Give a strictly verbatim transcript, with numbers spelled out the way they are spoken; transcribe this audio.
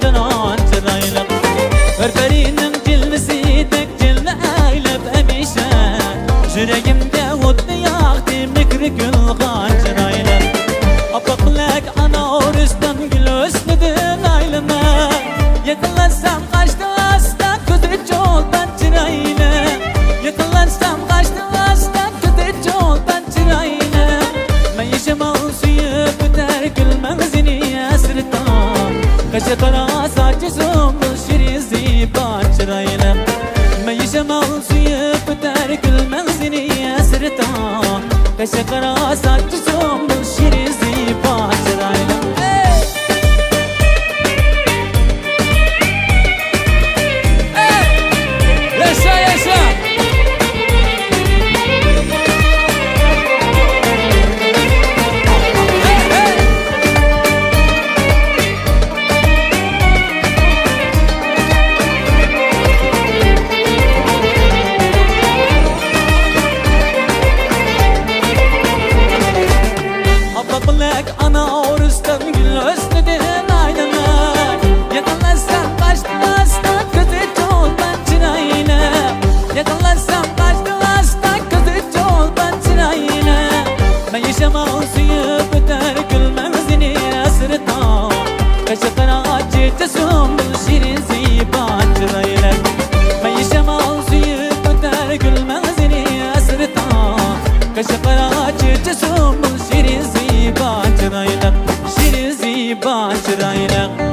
جانان چىرايلىق، بىر پەرىنىڭ جىلۋىسىدەك جىلۋە ئەيلەپ ھەمىشە، يۈرىكىمگە ئوتنى ياقتى مېھرى گۈلخان چىرايلىق. ئاپئاق پەلەك ئاناۋۇرۇستان گۈل ھۆسنىدىن ئايلىنار، يېقىنلاشسام قاچتى ئاستا كۆزى چولپان چىرايلىق، يېقىنلاشسام قاچتى ئاستا كۆزى چولپان چىرايلىق. مەيىشىم سۆيۈپ ئۆتەر گۈل مەڭزىنى ھەسرىتىڭ، قېشى قارا ساچى سۇمبۇل شېرىن زىبا چىرايلىق. مەيىشىم سۆيۈپ ئۆتەر گۈل مەڭزىنى ھەسرىتىڭ، قېشى قارا ساچى سۇمبۇل شېرىن زىبا چىرايلىق. ھەي! ھەي! ياشا، ياشا! ئاپئاق پەلەك ئاناۋۇرۇستان گۈل ھۆسنىدىن ئايلىنار، يېقىنلاشسام قاچتى ئاستا كۆزى چولپان چىرايلىق، يېقىنلاشسام قاچتى ئاستا كۆزى چولپان چىرايلىق. مەيىشىم سۆيۈپ ئۆتەر گۈل مەڭزىنى ھەسرىتىڭ، قېشى قارا چېچى سۇمبۇل شېرىن زىبا چىرايلىق. مەيىشىم سۆيۈپ ئۆتەر گۈل مەڭزىنى ھەسرىتىڭ، قېشى قارا چېچى سۇمبۇل شېرىن زىبا چىرايلىق، شېرىن زىبا چىرايلىق.